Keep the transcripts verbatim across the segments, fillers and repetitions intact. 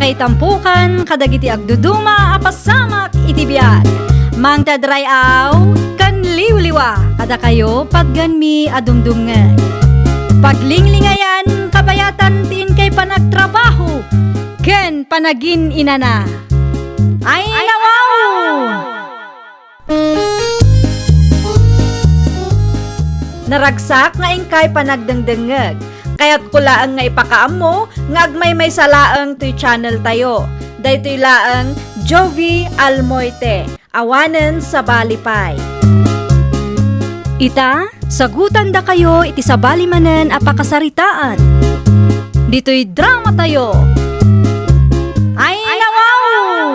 Ay tampukan kadagiti agduduma a pasamak iti biag. Mangted ray-aw ken liwliwa kadakayo patgenmi a dumdumngeg. Paglinglingayan, kabayatan ti inkay panagtrabaho ken panagin-inana. Ay, nawaw! Naragsak nga inkay panagdengdengngeg. Kayatko laeng nga ipakaammo nga agmaymaysa laeng toy channel tayo. Daytoy laeng Jovie Almoite, awanen sabali pay. Ita, sagutandakayo iti sabali manen a pakasaritaan. Ditoy drama tayo. Ay, nawaw!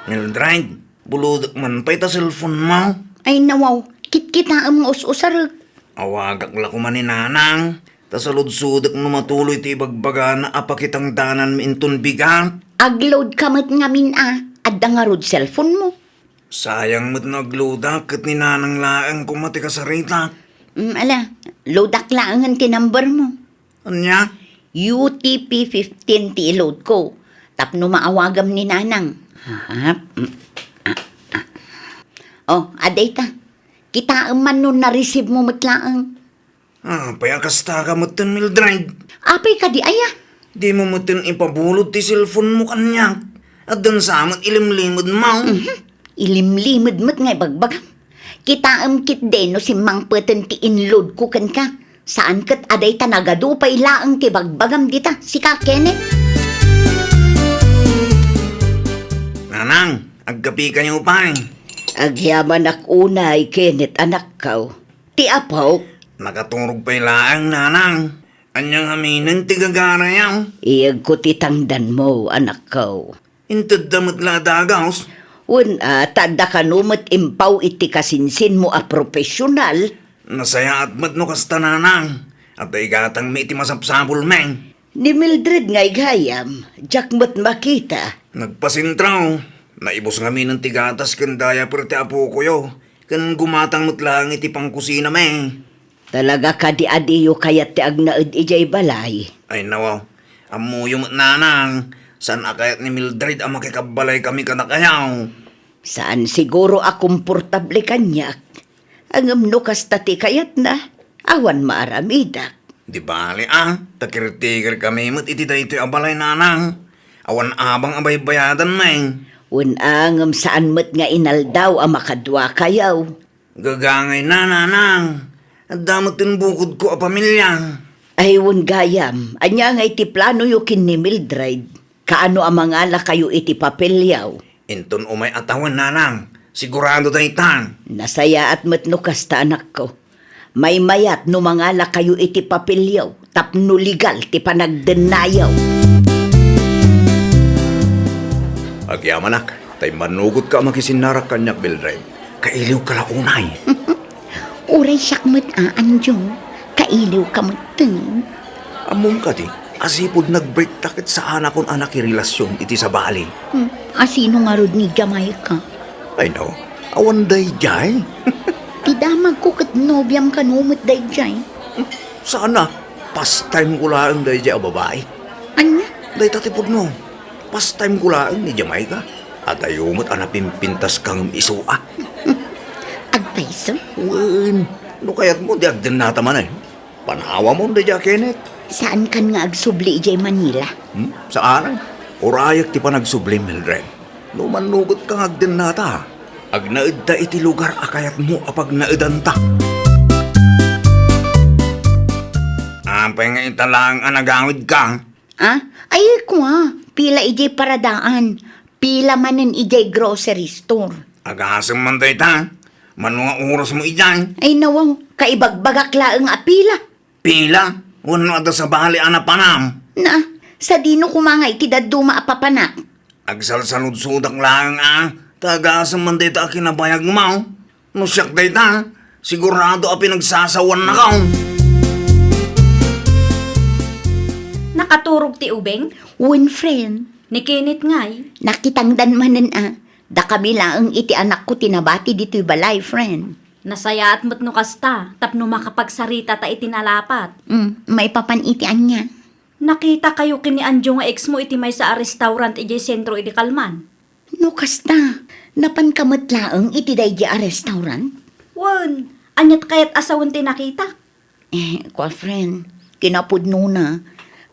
Mildred, bulodek man pay ta cellphone mo. Ay, nawaw, kitkitaem nga us-usarek. Awagak la koma ni Nanang, ta saludsodek no matuloy ti ibagbagana a pakitangdananmi inton bigat. Ag-load ka met ngamin a, adda ngarud cellphone mo. Sayang met no ag-loadak ket ni Nanang laeng koma ti kasaritak. Mm, ala, loadak laengen ti number mo. Ania? U T P fifteen ti i-load ko. Tapno maawagam ni Nanang. Ha? Mm, ah, ah. Oh, adayta. Kitaem man no na-receive mo met laeng. Apay a kasta ka metten, Mildred? Apay kadi aya? Dimo metten ipabulod ti cellphone mo kaniak. Addan sa met ilimlimed mo. Mhm. Ilimlimed met nga ibagbagam. Kitaem ketdi no simmangpeten ti in-load ko kenka. Saan ket a dayta nagadu pay laeng ti bagbagam dita, sika, Kenneth? Nanang, agkapikayo pay. Agyamanak unay, Kenneth, anakko. Ti apok? Nakaturog pay laeng, Nanang. Ania ngamin ti gagarayo? Iyegko ti tangdanmo, anakko. Intedda met la a dagus? Wen a, ta adda kano met impaw iti kasinsinmo a profesional. Nasayaat met no kasta, Nanang. Adda igatangmi iti masapsapulmi. Ni Mildred ngay gayam, diak met makita. Nagpasentro. Naibus ngamin ti gatas ken diaper ti apokoyo, ken gumatang met laeng iti pangkusinami. Talaga kadi a diyo kayat ti agnaed idiay balay? Ay, nawaw. Ammoyo met, Nanang. Saan a kayat ni Mildred a makikabbalay kami kadakayo. Saan siguro a komportable kaniak. Ngem no kasta ti kayatna, awan maaramidak. Di bale a, ta caretaker kami met iti daytoy a balay, Nanang. Awan abang a baybayadanmi. Wen a, ngem saan met nga inaldaw a makaduakayo. Gagangayna, Nanang. Adda met ti bukodko a pamilya. Ay, wen gayam, ania ngay ti planoyo ken ni Mildred? Kaano a mangalakayo iti papelyo? Inton umay a tawen, Nanang. Sigurado dayta. Nasayaat met no kasta, anakko. Maymayat no mangalakayo iti papelyo tapno legal ti panagdennayo. Agyamanak, ta immannugotka a makisinnarak kaniak, Mildred. Kailiwka la unay. Uray siak met a, Anjo. Kailiwka metten. Ammom kadi, asipud nagbreakta ket saanakon a nakirelasion iti sabali. Hmm, a sino ngarud ni Jamaica? Ay, no, awan daydiay. Ti damagko ket nobiam kano met daydiay. Saan a, pastime ko laeng daydiay a babai. Ania? Dayta ti pudno. Pastime ko laeng ni Jamaica. Adayo met a napimpintas ka ngem isu a. Agpayso? Wen, no kayatmo, di agdennata manen. Panawamon daydiay a Kenneth. Saankan nga agsubli idiay Manila? Hmm? Saan? Urayek ti panagsublim, Mildred. No mannugotka nga agdennata, agnaedta iti lugar a kayatmo a pagnaedanta. Apay nga ita laeng a nagawidka? Ah? Ay, kua, pila idiay paradaan, pila manen idiay grocery store. Agasem man dayta. Mano nga oras mo idiay? Ay, nawaw, kaibagbagak laeng a pila. Pila? Wenno adda sabali a napanam? Na, sadino koma nga iti dadduma a papanak? Agsalsaludsodak laeng a, ta agasem man dayta a kinabayagmo. No siak dayta, sigurado a pinagsasawan na ka. Nakaturog ti ubing? Wen, friend. Ni Kenneth ngay? Nakitangdan manen a. Dakami laeng iti anakko ti nabati ditoy balay, friend. Nasayaat met no kasta, tapno makapagsarita ta iti nalapat. Mm, maipapan iti ania? Nakitakayo ken ni Anjo nga ex mo iti maysa a restaurant idiay sentro idi kalman? No kasta, napanka met laeng iti daydi a restaurant? Wen, aniat kayat a sawen ti nakitak? Eh, kua, friend, kinapudnona,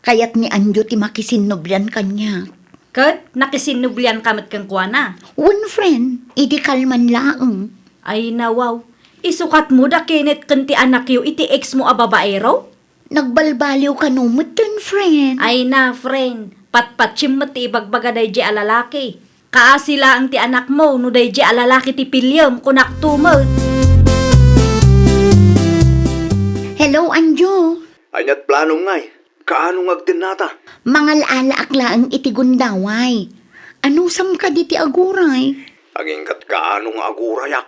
kayat ni Anjo ti makisinnublian kaniak. Ket nakisinnublianka met kenkuana? Wen, friend, idi kalman laeng. Ay, nawaw. Isukatmo da Kenneth ken ti anakyo iti ex mo a babaero? Nagbalbaliw kano metten, friend. Ay na, friend. Patpatiem met ti ibagbaga daydi a lalaki. Kaasi laeng ti anakmo no daydi a lalaki ti piliem, kunakto met. Hello, Anjo. Aniat planom ngay? Kaano nga agtennata? Mangal-alaak laeng iti gundaway. Anusam kadi ti aguray? Aginggat kaano nga agurayak?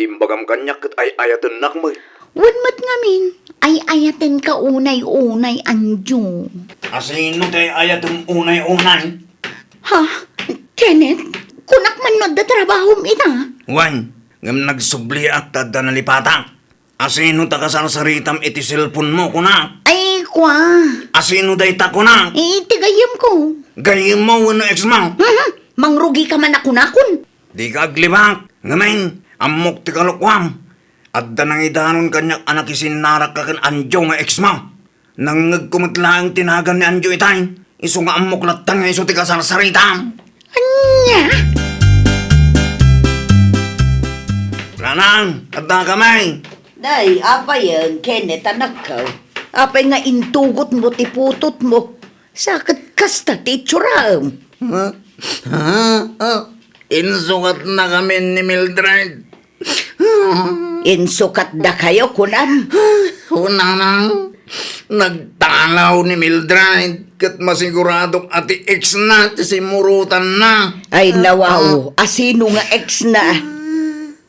Ti imbagam kaniak ket ay-ayatennak met. Wen met ngamin, ay-ayatenka unay-unay, Anjo. Asino ti ay-ayatem unay-unay? Ha? Kenneth, kunak man no adda trabahom ita? Wen, ngem nagsubliak ta adda nalipatak. Asino ta kasarsaritam iti cellphone mo, kunak? Ay, kua. Asino dayta, kunak? Eh, ti gayyemko. Gayyemmo wenno ex mo? Mhm. Mangrugika man a kunakon. Dika aglibak. Ngamin, ammok ti kalokuam. Adda nangidanon kaniak a nakisinnarakka ken Anjo nga ex mo. Nangngegko met laeng ti nagan ni Anjo itay. Isu nga ammok latta nga isu ti kasarsaritam. Ania? Nanang, adda kami. Day, apayen, Kenneth, anakko. Apay nga intugotmo ti putotmo? Sa ket kasta ti itsuram. Ha? Ha? Ha? Insukatnakamin ni Mildred. Insukatdakayo, kunam? Kunana, nagtalaw ni Mildred ket masiguradok a ti ex na ti simmurotanna. Ay, nawaw, asino nga ex na?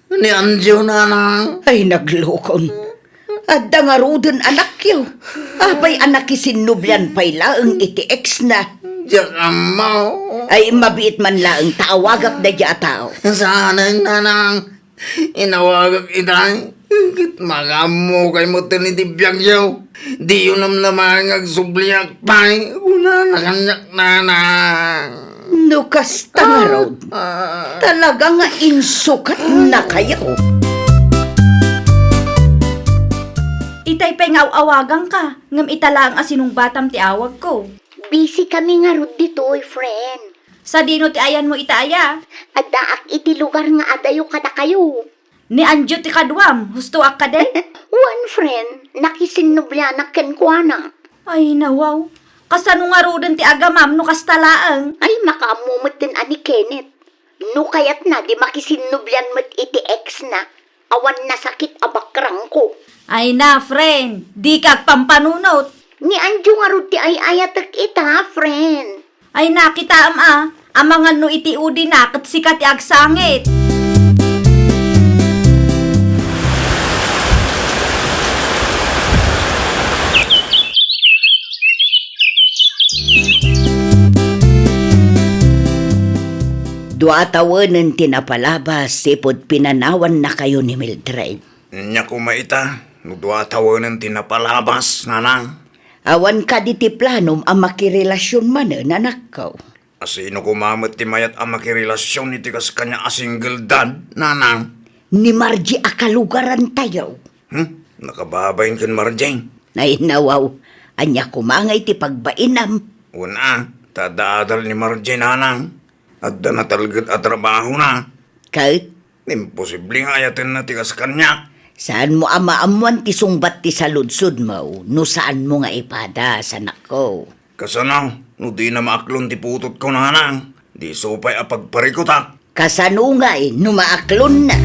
Ni Anjo, nanang. Ay, naglukon. Adda ngaruden anakyo. Apay a nakisinnublian pay laeng iti ex na? Diak ammo. Ay, mabiit man laeng ta awagak daydi a tao. Saanen, nanang. Inawagak itay. Ket makaammo kay metten iti biagyo. Diyo namnamaen nga agsubliak pay. Kunana kaniak, nanang. No kasta ngarud, talaga nga insukatnakayo. Itay pay nga aw-awagangka, ngem ita laeng a sinungbatam ti awagko. Busy kami ngarud ditoy, friend. Sadino ti ayanmo ita aya? Addaak iti lugar nga adayo kadakayo. Ni Anjo ti kaduam, hustoak kadi? Wen, friend, nakisinnublianak kenkuana. Ay, nawaw. Kasano ngaruden ti agamam no kasta laeng? Ay, makaammo metten a ni Kenneth. No kayatna, di makisinnublian met iti ex na. Awan nasakit a bakrangko. Ay na, friend, dika agpampanunot. Ni Anjo ngarud ti ay-ayatek ita, friend. Ay, nakitaem a, amangan no iti udina ket sika ti agsangit. Dua tawenen ti napalabas ipud pinanawannakayo ni Mildred. Ania koma ita, no dua tawenen ti napalabas, nanang? Awan kadi ti planom a makirelasion manen, anakko? Asino koma met ti mayat a makirelasion iti kas kaniak a single dad, nanang? Ni Margie a kalugarantayo. Hmm? Nakababain ken Margie? Ay, nawaw. Ania koma ngay ti pagbainam? Wen a, ta adda adal ni Margie, nanang. Adda natalged a trabahona. Ket? Imposible nga ayatenna ti kas kaniak. Saanmo a maammuan ti sungbat ti saludsodmo no saanmo nga ipadas, anakko. Kasano no dina maaklon ti putotko, nanang? Di isu pay a pagparikutak. Kasano ngay no maaklonna?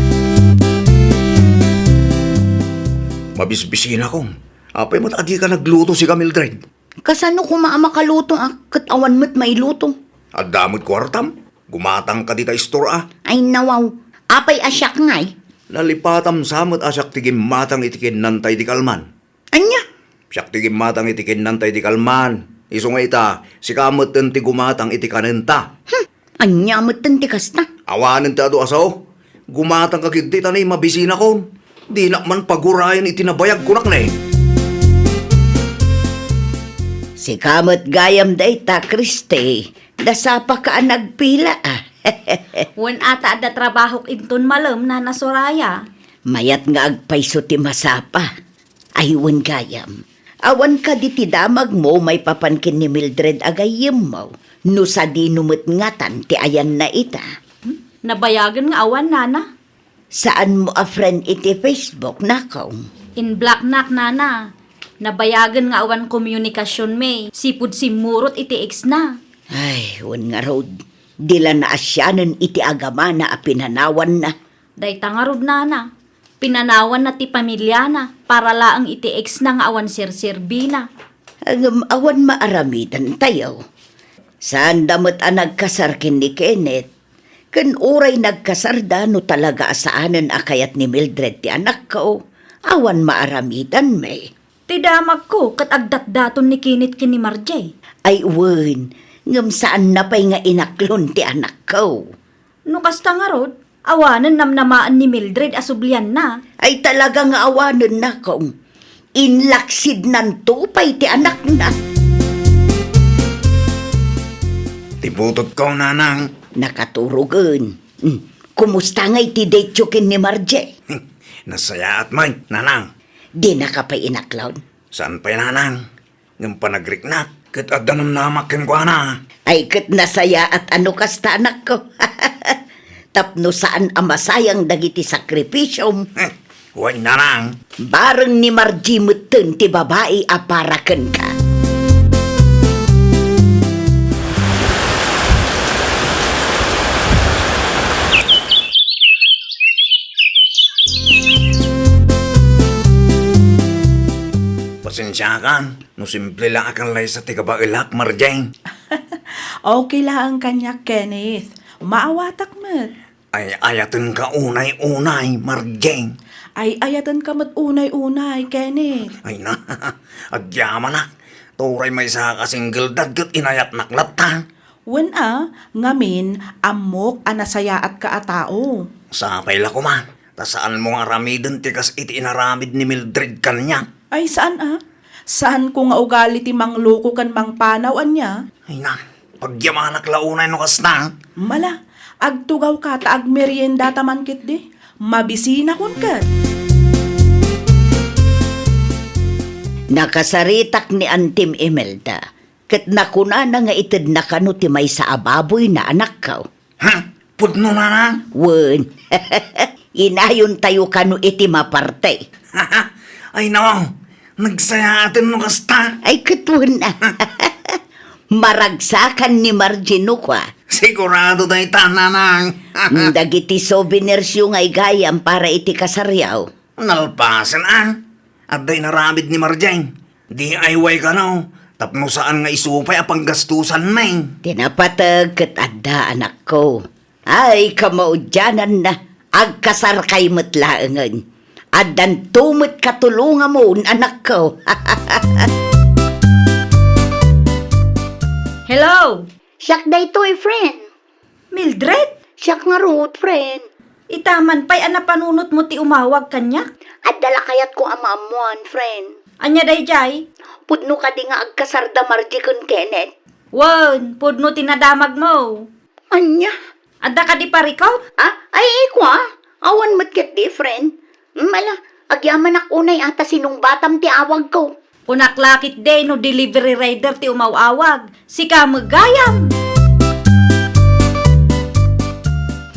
Mabisbisinakon. Apay met a dika nagluto, sika, Mildred? Kasano koma a makaluto a ket awan met mailuto? Adda met kuartam? Gumatangka dita istor a. Ay, nawaw. Apay a siak ngay? Nalipatam sa met a siak ti gimmatang iti kinnanta idi kalman. Ania? Siak ti gimmatang iti kinnanta idi kalman. Isu nga ita, sika metten ti gumatang iti kanenta. Hmm, ania metten ti kasta? Awanen ti adu a sao. Gumatangka ketdi ta ni mabisinakon. Dinak man pagurayen iti nabayag, kunak ne. Sika met gayam dayta, Christy. Nasapaka a nagpila, a. Wen ata adda trabahok inton malem, Nana Soraya. Mayat nga agpayso ti masapa. Ay, wen gayam. Awan kadi ti damagmo maipapan ken ni Mildred a gayyemmo? No sadino met ngatan ti ayanna ita? Hmm? Nabayagen nga awan, Nana. Saanmo a friend iti Facebook, nakong? In-blocknak, Nana. Nabayagen nga awan komunikasionmi. Sipud simmurot iti exna. Ay, wen ngarud, di la naasianen iti agamana a pinanawanna. Dayta ngarud, Nana. Pinanawanna ti pamiliana para laeng iti exna nga awan serserbina. Ngem awan maaramidantayo. Saanda met a nagkasar ken ni Kenneth. Ken uray nagkasarda no talaga a saanen a kayat ni Mildred ti anakko, awan maaramidanmi. Ti damagko ket agdatdaton ni Kenneth ken ni Margie. Ay wen, ngem saanna pay nga inaklon ti anakko. No kasta ngarud, awanen namnamaen ni Mildred a sublianna. Ay talaga nga awanen, nakong. Inlaksidnanto pay ti anakna. Ti butotko, Nanang. Nakaturogen. Hmm. Kumusta ngay ti date-yo ken ni Margie? Nasayaat met, Nanang. Dinaka pay inaklon? Saan pay, Nanang. Ngem panagriknak ket adda namnamak kenkuana. Ay ket nasayaat a no kasta, anakko. Tapno saan a masayang dagiti sakripisiom. Wen, Nanang. Bareng ni Margie metten ti babai a para kenka. Pasensiakan no simple la a kallaysa ti kabaelak, Marjeng. Okay laeng kaniak, Kenneth. Maawatak met. Ay-ayatenka unay-unay, Marjeng. Ay-ayatenka met unay-unay, Kenneth. Ay na, agyamanak. Turay maysa ka single dad ket inayatnak latta. Wen a, ngamin, ammok a nasayaatka a tao. Sapay la koma, ta saanmo nga aramiden ti kas iti inaramid ni Mildred kaniak. Ay, saan a? Saanko nga ugali ti mangloko ken mangpanaw, ania? Ay na, pagyamanak la unay no kasta. Mala, agtugawka ta agmeriendata man ketdi. Mabisinakon ket. Nakasaritak ni Antim Imelda. Ket nakunana nga itedna kano ti maysa a baboyna, anakko. Ha? Pudno, Nanang? Wen. Inayontayo kano iti maparte. Ay, no. Nagsayaaten no kasta. Ay, ket wen. Maragsakan ni Margie no kua. Sigurado dayta, Nanang. Mm, dagiti souvenirsyo nga igayam para iti kasaryo. Nalpasen a. Adda inaramid ni Marjeng. D I Y kano, tapno saan nga isu pay a panggastusanmi. Ti napateg ket adda, anakko. Ay, kamaudiananna, agkasarkay met laengen. Addanto met katulongamon, anakko. Hello! Siak daytoy, friend. Mildred? Siak ngarud, friend. Ita man pay a napanunotmo ti umawag kaniak? Adda la kayatko a maammuan, friend. Ania daydiay? Pudno kadi nga agkasarda Margie ken Kenneth? Wen, pudno ti nadamagmo. Ania? Adda kadi parikot? Ah, ay, ikua. Awan met ketdi, friend. Mala, agyamanak unay a ta sinungbatam ti awagko. Kunak la ketdi no delivery rider ti umaw-awag. Sika met gayam.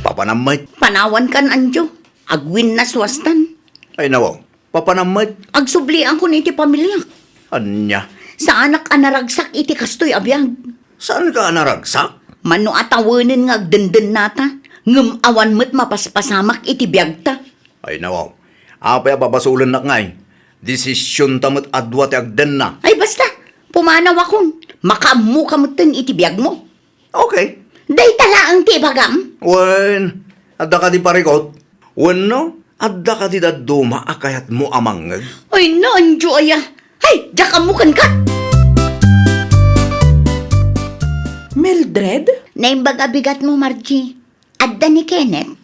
Papanam met. Panawankan, Anjo. Agwinnaswastan. Ay, nawaw. Papanam met. Agsubliankon iti pamiliak. Ania? Saanak a naragsak iti kastoy a biag. Saanka a naragsak? Mano a tawenen nga agdendennata, ngem awan met mapaspasamak iti biagta. Ay, nawaw. Apay a babasolennak ngay? Desisionta met a dua ti agdenna. Ay, basta! Pumanawakon. Makaammoka metten iti biagmo. Okay. Dayta laeng ti ibagam? Wen, adda kadi parikot? Wenno, adda kadi dadduma a kayatmo a mangngeg? Ay, no, Anjo aya. Hay, diak ammo kenka! Mildred? Naimbag a bigatmo, Margie. Adda ni Kenneth?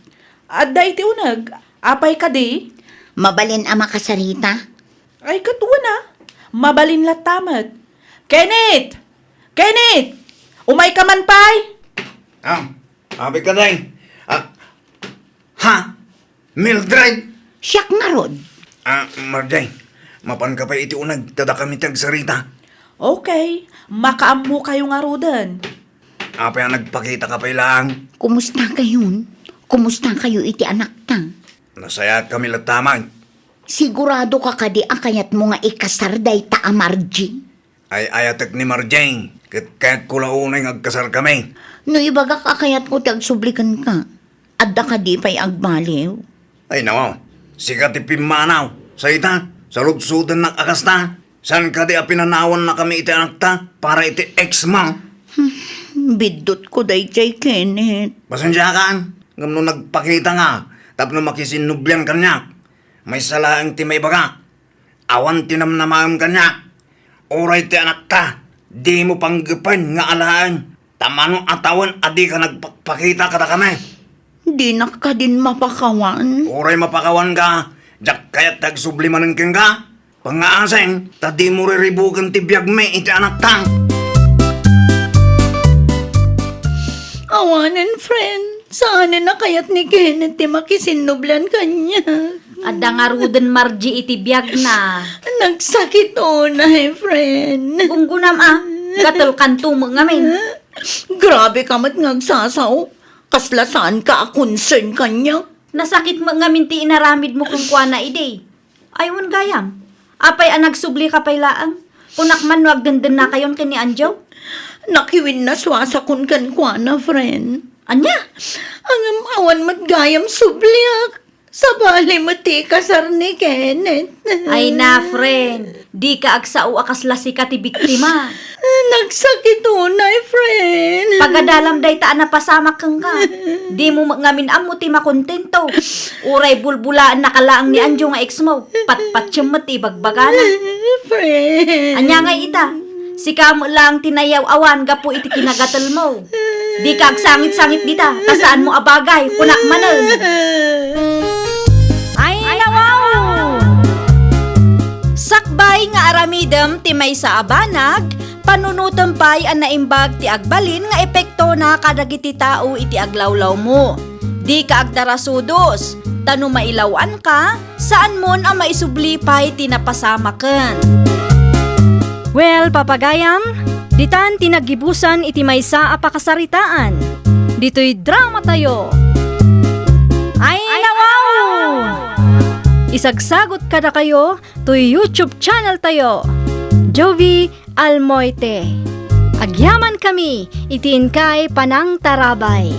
Adda iti uneg. Apay kadi? Mabalin a makasarita? Ay, ket wen a. Mabalin latta met. Kenneth! Kenneth! Umayka man pay! Ah, abi ka, Day. Ah, ha? Mildred? Siak ngarud. Ah, Marjay, mapanka pay iti uneg, ta dakami ti agsarita. Okay, makaammokayo ngaruden. Apay a nagpakitaka pay laeng? Kumusta kayon? Kumusta kayo iti anakta? Nasayaat kami latta, Mag. Sigurado ka kadi a kayatmo nga ikasar dayta a Marjay? Ay-ayatek ni Marjay, ket kayatko la unay nga agkasarkami. No ibagak a kayatko ti agsubli kenka, adda kadi pay agbaliw? Ay, nawaw, sika ti pimmanaw. Sa ita, saludsodennak a kasta. Saan kadi a pinanawannakami iti anakta para iti ex mo? Hmm, biddutko dayjay, Kenneth. Pasensiakan, ngem no nagpakita nga tapno makisinnublian kaniak, maysa laeng ti maibagak. Awan ti namnamaem kaniak. Uray ti anakta, dimo panggepen nga alaen. Ta mano a tawen a dika nagpakpakita kadakami? Dinak kadin mapakawan. Uray mapakawanka, diak kayat ti agsubli manen kenka. Pangngaasing, ta dimo riribuken ti biagmi iti anakta. Awanen, friend. Saanen a kayat ni Kenneth ti makisinnublian kaniak. Adda ngaruden Marjay iti biagna. Nagsakit unay, friend. Gunggunam a, gatelkanto met ngamin. Grabe ka met nga agsasao. Kasla saanka a concern kaniak. Nasakit met ngamin ti inaramidmo kenkuana idi. Ay, wen gayam. Apay a nagsublika pay laeng? Kunak man no agdendennakayon ken ni Anjo? Nakiwinnasuasakon kenkuana, friend. Ania? Ngem awan met gayam subliak. Sabali met ti ikasar ni Kenneth. Ay na, friend. Dika agsao a kasla sika ti biktima. Nagsakit unay, friend. Pagadalam dayta a napasamak kenka. Dimo met ngamin ammo ti makontento. Uray bulbulaennaka laeng ni Anjo nga ex mo. Patpatiem met ti ibagbagana. Friend. Ania ngay ita? Sika met laeng ti nayaw-awan gapu iti kinagatelmo. Dika agsangit-sangit dita, ta saanmo a bagay, kunak manen. Ay, nawaw! Sakbay nga aramidem ti maysa a banag, panunotem pay a naimbag ti agbalin nga epektona kadagiti tao iti aglawlawmo. Dika agdarasudos, ta no mailaw-anka, saanmon a maisubli pay ti napasamaken. Well, papagayam, ditan ti naggibusan iti maysa a pakasaritaan. Ditoy dramatayo. Ay, nawaw! Isagsagot kadakayo toy YouTube channel tayo, Jovie Almoite. Agyamankami iti inkay panangtarabay.